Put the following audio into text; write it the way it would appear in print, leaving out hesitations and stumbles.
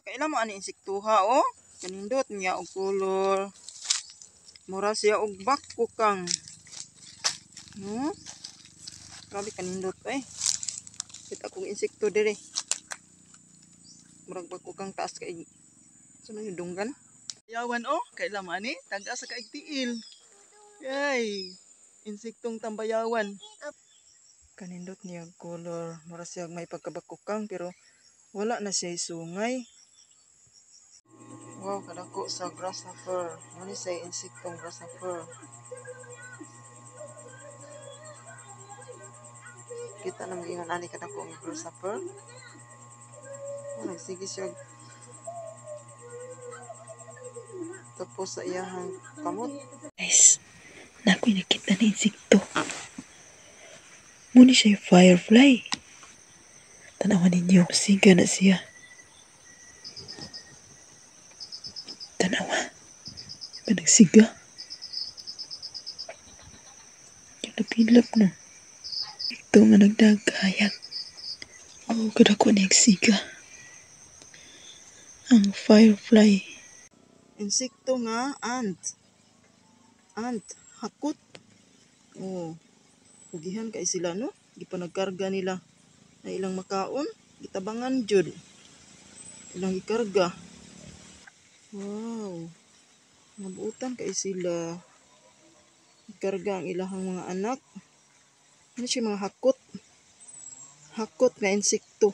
Kaila mo ani insektuha oh. Kanindot niya og color. Mura siya og bakukang. No? Grabe kanindot eh. Kita kong insekto dire. Murag bakukang taas kay. Sa man yung dunggan? Yawan oh, kaila mo ani? Taga sa kaig tiil. Yay! Insektong tambayawan. Kanindot niya og color. Mura siya may pagkabakukang pero wala na siya sungay. Wow, kadako sa grasshopper. Muna siya insektong grasshopper. Kita na mag-ingon ani kadako ang grasshopper. Oh, nagsige siya tapos sa iyahang kamot. Guys, nakoy nakita na insekto. Muni siya firefly. Tanawan ninyo, siga na siya. Tanawa. Diba nagsiga? Yung napilap no. Ito nga nagdagayag. Oh, kadako niya siga. Ang firefly. Insekto nga ant. Ant, hakot. Oh. Ugihan kay sila no. Gipanagkarga nila na ilang makaon, gitabangan jud. Ilang gikarga. Wow. Nabuutan kay sila. Gikarga ang ilahang mga anak. Ano siya mga hakot? Hakot nga insekto.